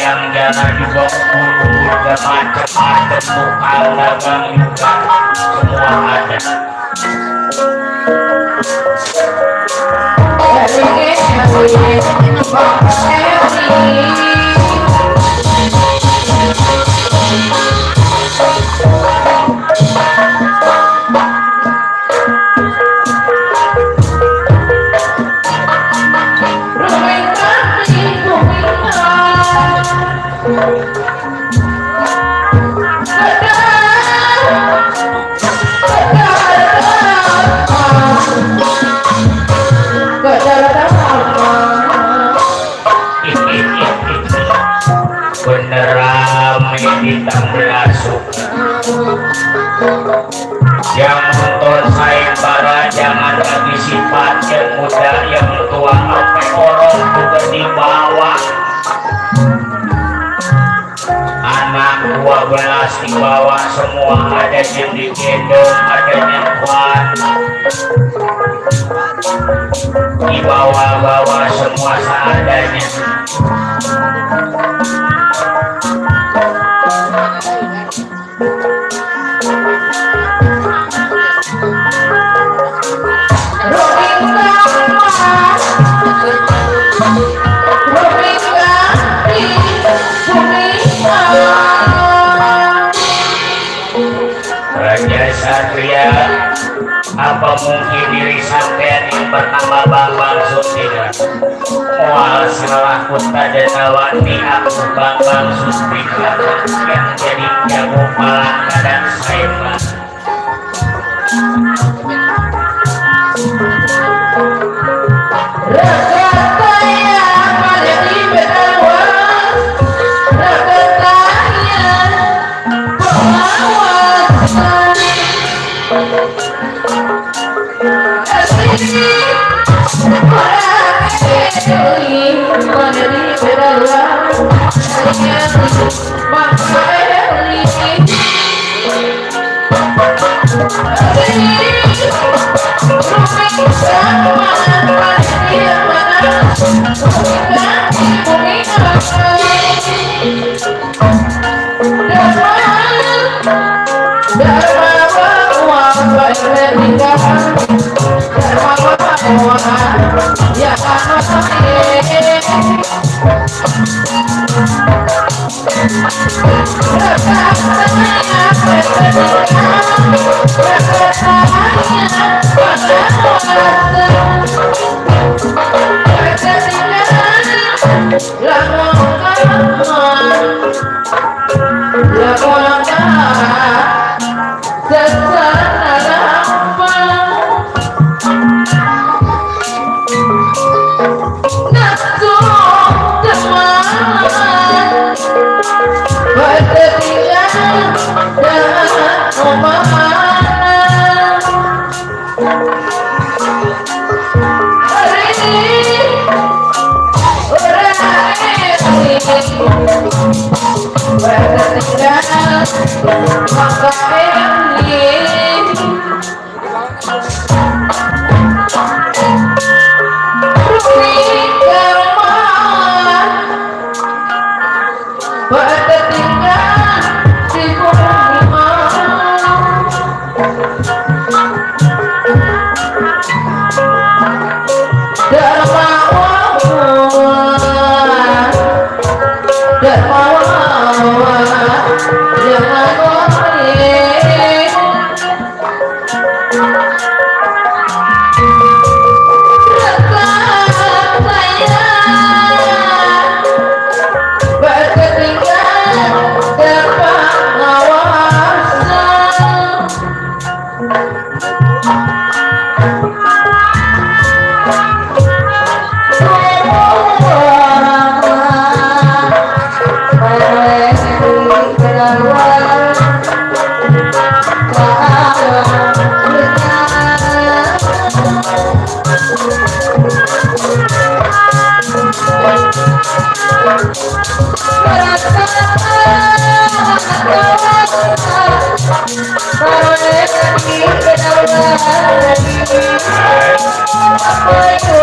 yang jalan juga udah macam-macam tukang dagang juga semua ada. Bener rame di Tambelasuk. Yang nonton saing bara jangan lagi sifat yang muda yang tua sampai orang juga dibawa. Anak 12 dibawa semua, ada yang digendong, ada yang kuat dibawa-bawa semua seadanya. Raja Satria, apa mungkin diri sampean yang bernama Bambang Sustina? Wah, salah kota dan awani aku Bambang Sustina yang jadi jago palangka dan saimah. Apa itu?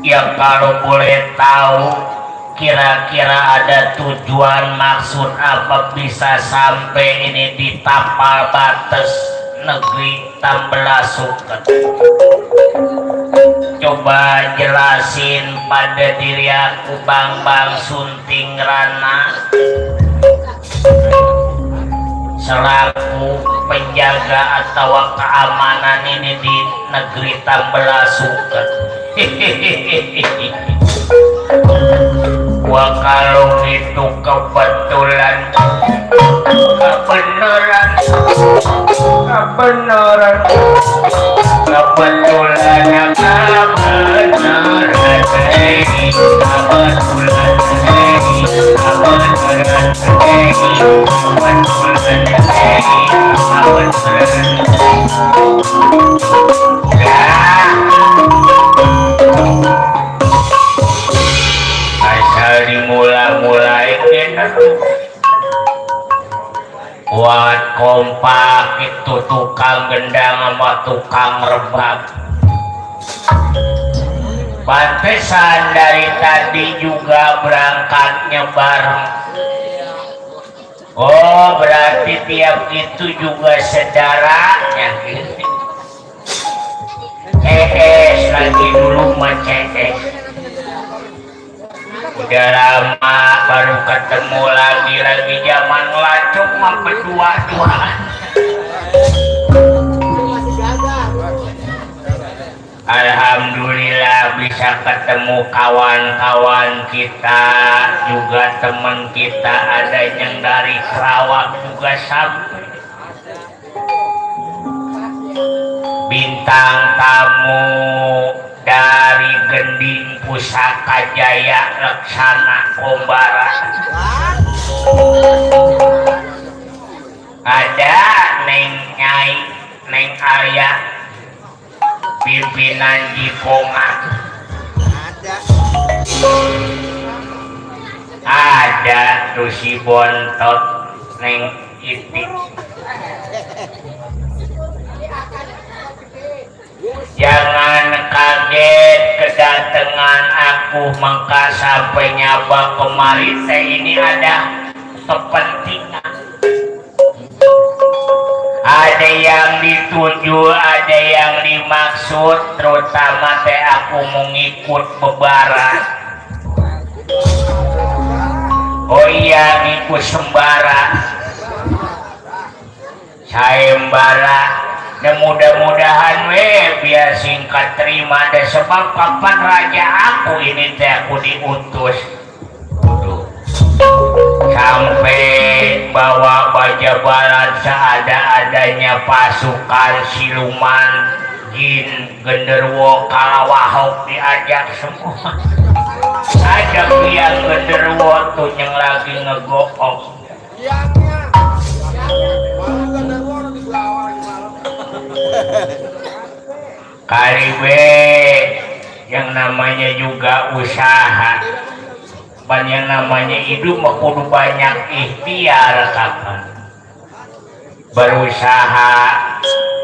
yang kalau boleh tahu kira-kira ada tujuan maksud apa bisa sampai ini di tapal batas negeri Tambelasukan. Coba jelasin pada diri aku Bang Sunting Rana. selaku penjaga atau keamanan ini di negeri Tambelasukan. Wah, kalau itu kebetulan kebenaran kebetulan asal dimulai buat kompak itu tukang gendang sama tukang rebab. Pantesan dari tadi juga berangkatnya bareng. Oh, berarti tiap itu juga saudaranya. Lagi dulu mah udah lama baru ketemu lagi zaman ngelacuk mah berdua-duaan. Alhamdulillah bisa ketemu kawan-kawan kita, juga teman kita ada yang dari Kerawang juga sampai. Bintang tamu dari Gending Pusaka Jaya Laksana Kombara. Ada Neng Nyai, Neng Ayah, pimpinan Jipongan. Ada Rusi Bontot, Neng Itik. Jangan kaget kedatangan aku maka sampai nyaba kemari teh ini ada kepentingan. Ada yang dituju, ada yang dimaksud, terutama teh aku mengikut bebaran. Oh iya, ngikut sembara. Sayembara. Dan mudah-mudahan biar singkat terima deh, sebab kapan raja aku ini teh aku diutus sampai bawa baja balan seada-adanya pasukan siluman jin genderuwo kalawahok diajak semua. Ada yang genderuwo tuh yang lagi ngegook. Kalibe yang namanya juga usaha, yang namanya hidup kudu banyak ikhtiar kapan berusaha,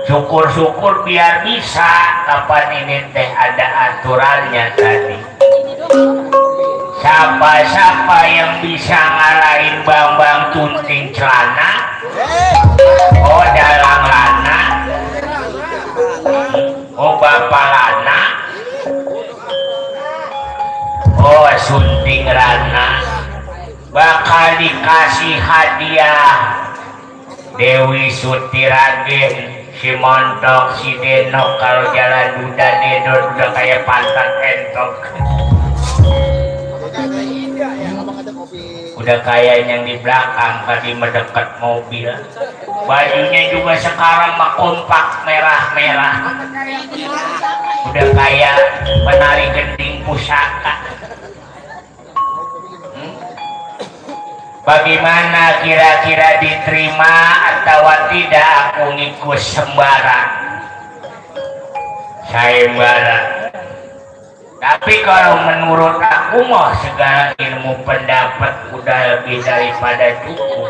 syukur-syukur biar bisa kapan ini teh ada aturannya tadi. Siapa-siapa yang bisa ngalahin Bambang Tunting Celana, oh dalang lana, oh bapak lana, oh sunting rana, bakal dikasih hadiah Dewi Sutiragen, si Montok, si Denok. Kalau jalan duda dedor udah kayak pantat entok, udah kayak yang di belakang tadi mendekat mobil. Bajunya juga sekarang mah kompak merah-merah, udah kayak penari Gending Pusaka. Bagaimana kira-kira diterima atau tidak aku ngikut sembarang? Sayembara. Tapi kalau menurut aku mah segala ilmu pendapat udah lebih daripada cukup.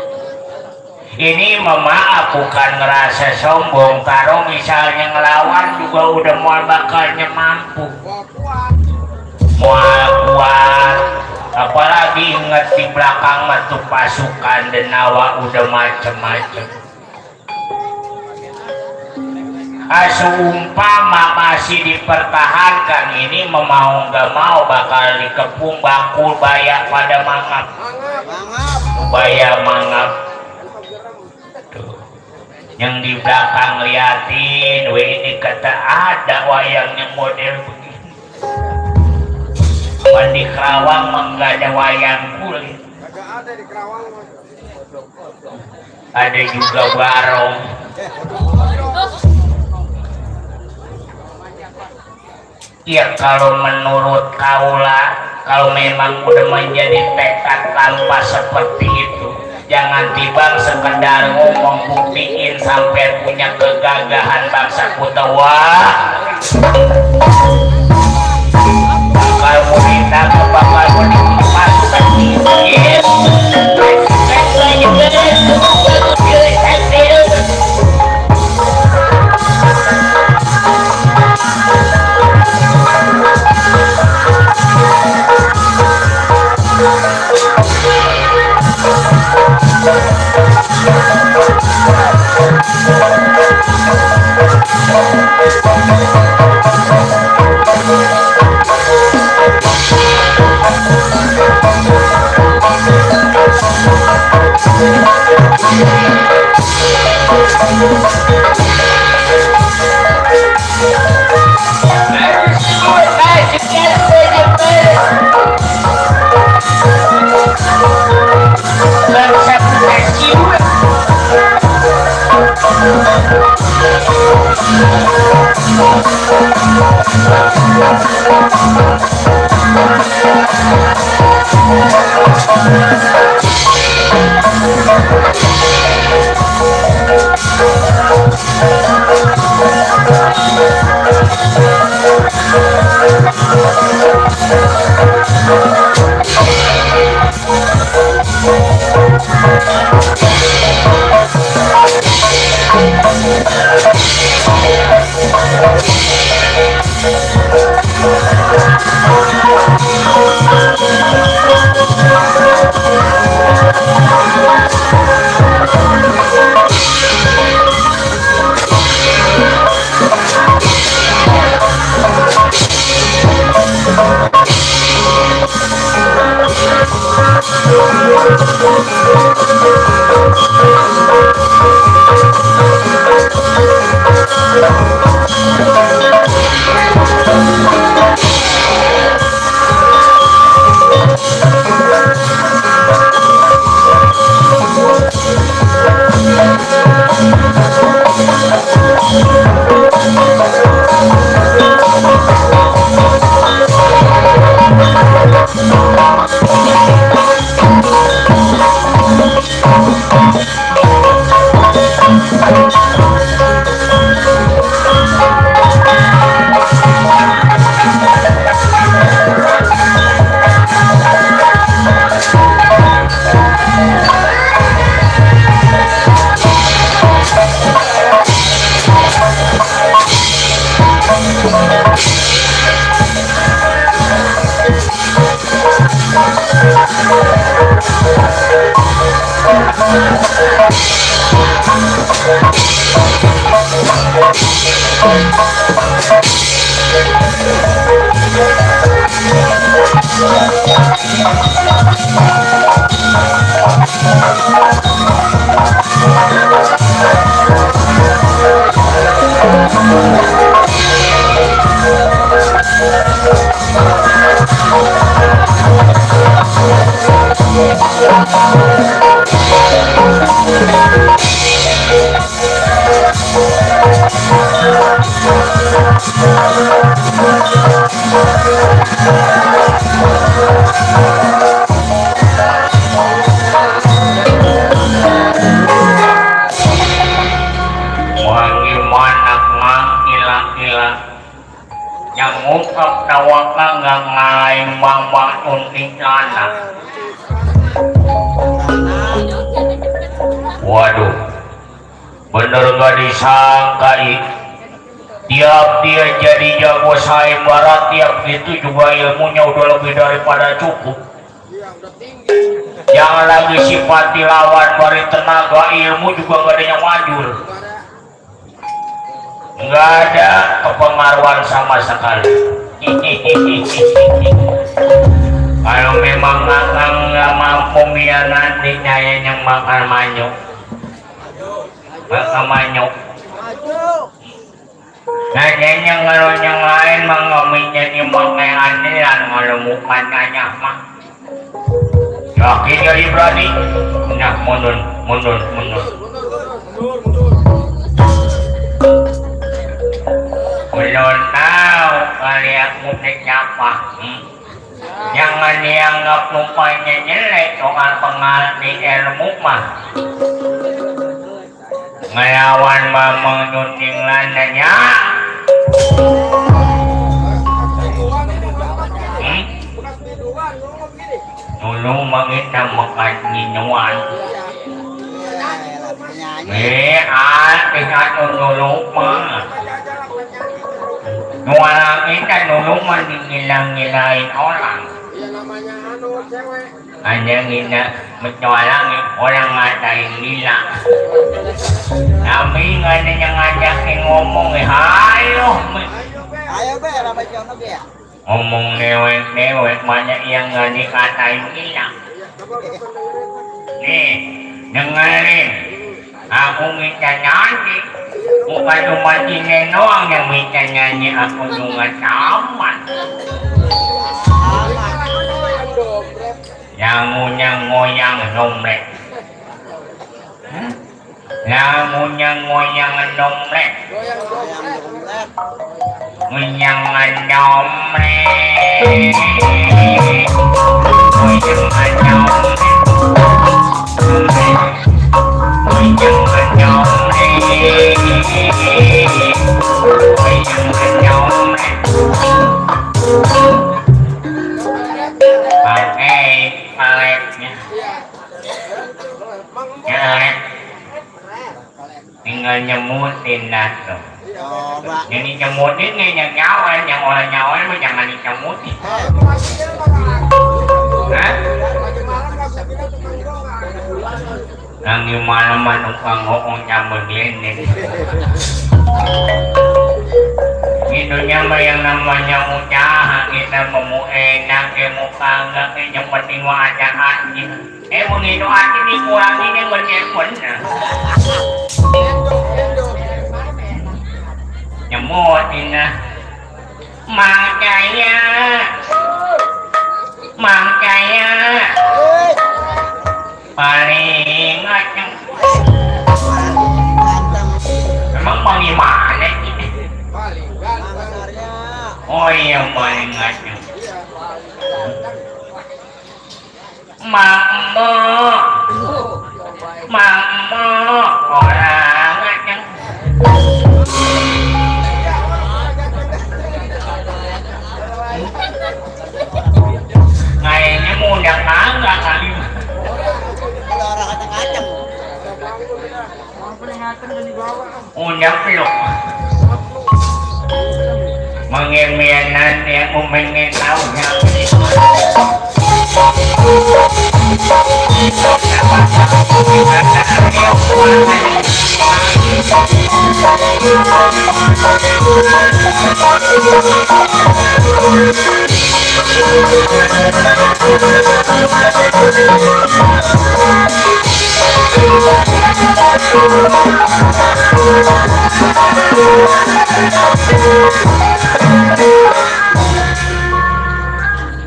Ini maaf bukan ngerasa sombong, kalau misalnya ngelawan juga udah mau bakalnya mampu. Mual kuat, apalagi inget di belakang matu pasukan Denawa udah macem-macem. Seumpama masih dipertahankan ini mau nggak mau bakal dikepung bakul baya pada mangap. Baya mangap. Tuh. yang di belakang liatin ini kata ada wayang yang model begini. Di Kerawang mah nggak ada wayang kulit. Ada di Kerawang. Ada juga barong. Ya kalau menurut kaula, kalau memang udah menjadi tekad tanpa seperti itu, jangan tiba sekedar ngomong, buktiin sampai punya kegagahan bangsa kutawa. Kalau mau ditangkap bakal mau dipasukkan dikit. Waduh, bener gak disangka tiap dia jadi jago sayembara, tiap itu juga ilmunya udah lebih daripada cukup. Jangan lagi sifati lawan, bari tenaga ilmu juga gak ada yang majul, nggak ada kepengaruhan sama sekali. Kalau memang nggak mampu biar nanti nyayang yang makan manyuk. Makamanyok. Nanyanya ngaron yang lain mangaminya ni mangaian nila ngalamukan nanya mah. Yakin jadi berani? Nah mundur. Belum tahu kalian mudik siapa. Jangan dianggap mukanya jelek soal pengerti ilmu mah. Ngelawan mamang nyunting landanya. Dulu mengita makan minuan. Tinggal dulu mah. Nualang kita dulu mah dingilang-ngilain orang. Hanya ngina mencualang orang ngatain gila. Tapi nggak ada yang ngajakin ngomong. Ayo be, apa jangan be? Ngomong newek banyak yang nggak dikatain gila. Nih, dengerin. Aku minta nyanyi. Bukan cuma Cine doang yang minta nyanyi. Aku juga tamat. Yang ngoyang domrek. Yang ngoyang domrek. Ngoyang domrek. Pakai paletnya. Tinggal nyemutin dah tuh. Jadi nyemutin nih yang orang nyawa mah jangan dicemutin. Hah? Yang di mana numpang ngomong nyambung ini. Itunya mah yang namanya usaha kita mau enak mau kagak yang penting mah ada aja. Mau itu aja dikurangin yang bener-bener. Nyemutin lah. Makanya paling ngaceng. Emang bagaimana ini? Oh iya paling ngaceng. Mambo orang ngaceng. Kayaknya mudah kagak kali. Orang kata ngaceng. Udah peluk. Mengemenan yang pengen tahu yang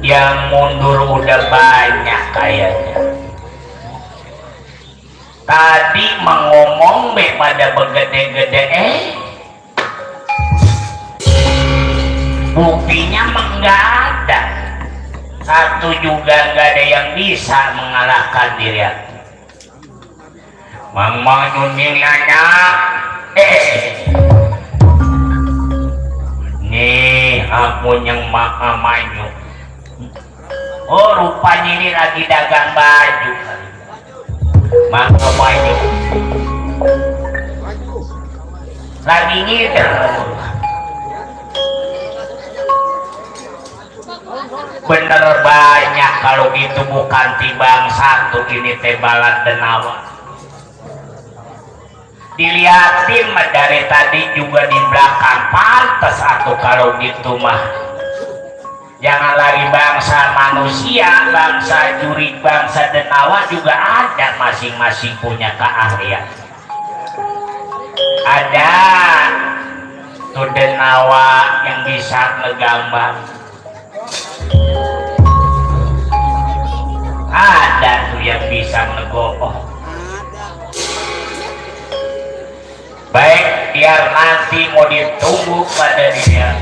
yang mundur udah banyak kayaknya. Tadi mengomong pada begede-gede buktinya enggak ada. Satu juga enggak ada yang bisa mengalahkan diri aku. Mang Nuning nanya, nih aku yang maha maju. Oh rupanya ini lagi dagang baju. Maha maju. Lagi ngider. Bener banyak kalau gitu bukan tibang satu ini tebalan denawa. Dilihatin mah dari tadi juga di belakang pantas atau kalau gitu mah jangan lagi bangsa manusia, bangsa jurik, bangsa denawa juga ada masing-masing punya keahlian. Ada tudenawa yang bisa ngegambar. Ada tuh yang bisa ngegopoh. Baik, biar nanti mau ditunggu pada dia.